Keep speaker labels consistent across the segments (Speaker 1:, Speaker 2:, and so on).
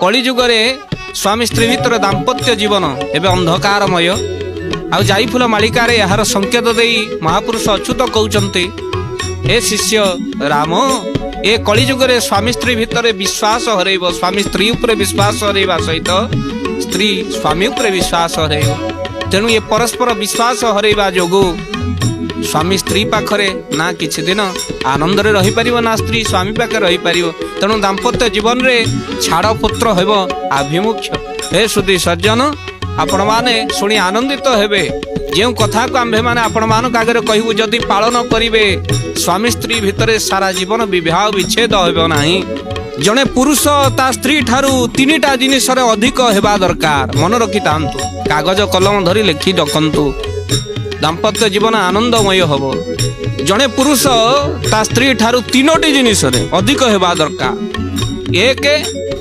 Speaker 1: କଳିଯୁଗରେ ସ୍ୱାମୀ ସ୍ତ୍ରୀ ଭିତରେ ଦାମ୍ପତ୍ୟ ଜୀବନ ଏବେ ଅନ୍ଧକାରମୟ। ଆଉ ଜାଇଫୁଲ ମାଳିକାରେ ଏହାର ସଂକେତ ଦେଇ ମହାପୁରୁଷ ଅଚ୍ୟୁତ କହୁଛନ୍ତି, ହେ ଶିଷ୍ୟ ରାମ, ଏ କଳିଯୁଗରେ ସ୍ୱାମୀ ସ୍ତ୍ରୀ ଭିତରେ ବିଶ୍ୱାସ ହରେଇବ। ସ୍ୱାମୀ ସ୍ତ୍ରୀ ଉପରେ ବିଶ୍ୱାସ ହରେଇବା ସହିତ ସ୍ତ୍ରୀ ସ୍ୱାମୀ ଉପରେ ବିଶ୍ୱାସ ହରେଇବ। ତେଣୁ ଏ ପରସ୍ପର ବିଶ୍ୱାସ ହରେଇବା ଯୋଗୁଁ ସ୍ୱାମୀ ସ୍ତ୍ରୀ ପାଖରେ ନା କିଛି ଦିନ ଆନନ୍ଦରେ ରହିପାରିବ, ନା ସ୍ତ୍ରୀ ସ୍ୱାମୀ ପାଖରେ ରହିପାରିବ। ତେଣୁ ଦାମ୍ପତ୍ୟ ଜୀବନରେ ଛାଡ଼ପତ୍ର ହେବ ଆଭିମୁଖ୍ୟ। ହେ ସୁଧୀ ସଜ୍ଜନ, ଆପଣମାନେ ଶୁଣି ଆନନ୍ଦିତ ହେବେ। ଯେଉଁ କଥାକୁ ଆମ୍ଭେମାନେ ଆପଣମାନଙ୍କ ଆଗରେ କହିବୁ, ଯଦି ପାଳନ କରିବେ, ସ୍ୱାମୀ ସ୍ତ୍ରୀ ଭିତରେ ସାରା ଜୀବନ ବିବାହ ବିଚ୍ଛେଦ ହେବ ନାହିଁ। ଜଣେ ପୁରୁଷ ତା ସ୍ତ୍ରୀ ଠାରୁ ତିନିଟା ଜିନିଷରେ ଅଧିକ ହେବା ଦରକାର। ମନେ ରଖିଥାନ୍ତୁ, କାଗଜ କଲମ ଧରି ଲେଖି ରଖନ୍ତୁ, ଦାମ୍ପତ୍ୟ ଜୀବନ ଆନନ୍ଦମୟ ହେବ। ଜଣେ ପୁରୁଷ ତା ସ୍ତ୍ରୀ ଠାରୁ ତିନୋଟି ଜିନିଷରେ ଅଧିକ ହେବା ଦରକାର। ଏକ,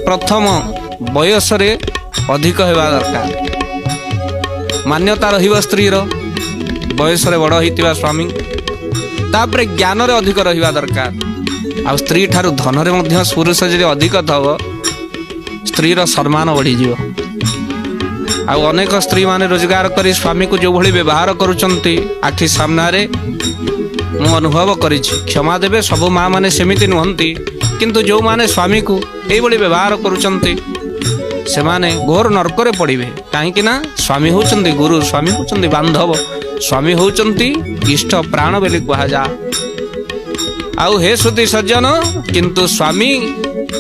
Speaker 1: ପ୍ରଥମ ବୟସରେ ଅଧିକ ହେବା ଦରକାର। ମାନ୍ୟତା ରହିବ ସ୍ତ୍ରୀର ବୟସରେ ବଡ଼ ହେଇଥିବା ସ୍ୱାମୀ। ତାପରେ ଜ୍ଞାନରେ ଅଧିକ ରହିବା ଦରକାର। ଆଉ ସ୍ତ୍ରୀ ଠାରୁ ଧନରେ ମଧ୍ୟ ପୁରୁଷ ଯଦି ଅଧିକ ଥବ, ସ୍ତ୍ରୀର ସମ୍ମାନ ବଢ଼ିଯିବ। ଆଉ ଅନେକ ସ୍ତ୍ରୀମାନେ ରୋଜଗାର କରି ସ୍ୱାମୀକୁ ଯେଉଁଭଳି ବ୍ୟବହାର କରୁଛନ୍ତି, ଆଖି ସାମ୍ନାରେ ମୁଁ ଅନୁଭବ କରିଛି। କ୍ଷମା ଦେବେ, ସବୁ ମା ମାନେ ସେମିତି ନୁହନ୍ତି, କିନ୍ତୁ ଯେଉଁମାନେ ସ୍ୱାମୀକୁ ଏଇଭଳି ବ୍ୟବହାର କରୁଛନ୍ତି, ସେମାନେ ଘୋର ନର୍କରେ ପଡ଼ିବେ। କାହିଁକି ନା ସ୍ୱାମୀ ହେଉଛନ୍ତି ଗୁରୁ, ସ୍ୱାମୀ ହେଉଛନ୍ତି ବାନ୍ଧବ, ସ୍ୱାମୀ ହେଉଛନ୍ତି ଇଷ୍ଟ ପ୍ରାଣ ବୋଲି କୁହାଯାଏ। ଆଉ ହେ ସୁଧୀ ସଜ୍ଜନ, କିନ୍ତୁ ସ୍ୱାମୀ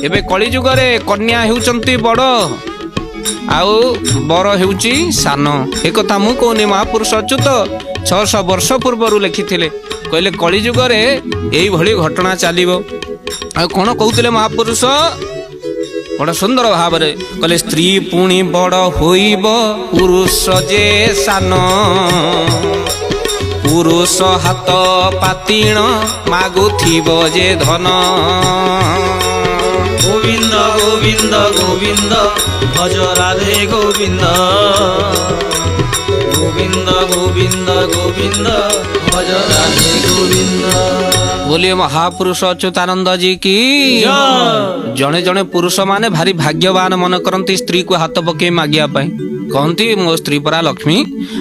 Speaker 1: ଏବେ କଳିଯୁଗରେ କନ୍ୟା ହେଉଛନ୍ତି ବଡ଼ ଆଉ ବର ହେଉଛି ସାନ। ଏ କଥା ମୁଁ କହୁନି, ମହାପୁରୁଷ ଅଚ୍ୟୁତ 600 ବର୍ଷ ପୂର୍ବରୁ ଲେଖିଥିଲେ। କହିଲେ କଳିଯୁଗରେ ଏଇଭଳି ଘଟଣା ଚାଲିବ। ଆଉ କ'ଣ କହୁଥିଲେ ମହାପୁରୁଷ? ବଡ଼ ସୁନ୍ଦର ଭାବରେ କହିଲେ, ସ୍ତ୍ରୀ ପୁଣି ବଡ଼ ହୋଇବ ପୁରୁଷ ଯେ ସାନ, ପୁରୁଷ ହାତ ପାତିଣ ମାଗୁଥିବ ଯେ ଧନ।
Speaker 2: ଗୋବିନ୍ଦ ଗୋବିନ୍ଦ ଗୋବିନ୍ଦ ଭଜ ରାଧେ ଗୋବିନ୍ଦ, ଗୋବିନ୍ଦ ଗୋବିନ୍ଦ ଗୋବିନ୍ଦ ଭଜ ରାଧେ ଗୋବିନ୍ଦ।
Speaker 1: ବୋଲିଏ ମହାପୁରୁଷ ଅଚ୍ୟୁତାନନ୍ଦ ଜି କି। ଜଣେ ଜଣେ ପୁରୁଷ ମାନେ ଭାରି ଭାଗ୍ୟବାନ ମନେ କରନ୍ତି ସ୍ତ୍ରୀକୁ ହାତ ପକେଇ ମାଗିବା ପାଇଁ। କହନ୍ତି ମୋ ସ୍ତ୍ରୀ ପରା ଲକ୍ଷ୍ମୀ।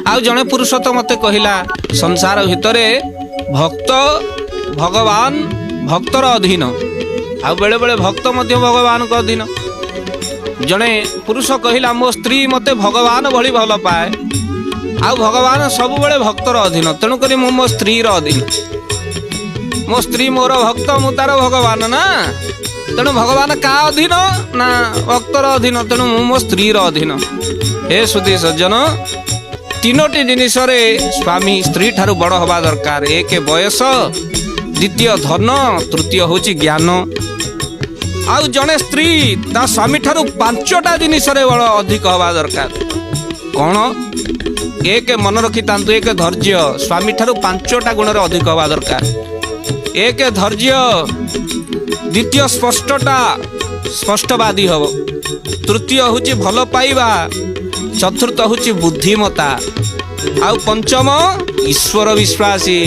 Speaker 1: ଆଉ ଜଣେ ପୁରୁଷ ତ ମତେ କହିଲା, ସଂସାର ଭିତରେ ଭକ୍ତ ଭଗବାନ ଭକ୍ତର ଅଧୀନ, ଆଉ ବେଳେ ବେଳେ ଭକ୍ତ ମଧ୍ୟ ଭଗବାନଙ୍କ ଅଧୀନ। ଜଣେ ପୁରୁଷ କହିଲା, ମୋ ସ୍ତ୍ରୀ ମତେ ଭଗବାନ ଭଳି ଭଲ ପାଏ, ଆଉ ଭଗବାନ ସବୁବେଳେ ଭକ୍ତର ଅଧୀନ, ତେଣୁକରି ମୁଁ ମୋ ସ୍ତ୍ରୀର ଅଧୀନ। ମୋ ସ୍ତ୍ରୀ ମୋର ଭକ୍ତ, ମୁଁ ତାର ଭଗବାନ ନା, ତେଣୁ ଭଗବାନ କାହା ଅଧୀନ ନା ଭକ୍ତର ଅଧୀନ, ତେଣୁ ମୁଁ ମୋ ସ୍ତ୍ରୀର ଅଧୀନ। ହେ ସୁଧୀ ସଜ୍ଜନ, ତିନୋଟି ଜିନିଷରେ ସ୍ୱାମୀ ସ୍ତ୍ରୀ ଠାରୁ ବଡ଼ ହବା ଦରକାର। ଏକ ବୟସ, ଦ୍ୱିତୀୟ ଧନ, ତୃତୀୟ ହଉଛି ଜ୍ଞାନ। ଆଉ ଜଣେ ସ୍ତ୍ରୀ ତା ସ୍ୱାମୀ ଠାରୁ ପାଞ୍ଚଟା ଜିନିଷରେ ବଡ଼ ଅଧିକ ହବା ଦରକାର। କ'ଣ? ଏକ, ମନେ ରଖିଥାନ୍ତୁ, ଏକ ଧୈର୍ଯ୍ୟ। ସ୍ୱାମୀ ଠାରୁ ପାଞ୍ଚଟା ଗୁଣରେ ଅଧିକ ହବା ଦରକାର। ଏକ ଧୈର୍ଯ୍ୟ, ଦ୍ୱିତୀୟ ସ୍ପଷ୍ଟତା, ସ୍ପଷ୍ଟବାଦୀ ହବ, ତୃତୀୟ ହଉଛି ଭଲ ପାଇବା, ଚତୁର୍ଥ ହଉଛି ବୁଦ୍ଧିମତା, ଆଉ ପଞ୍ଚମ ଈଶ୍ୱର ବିଶ୍ୱାସୀ।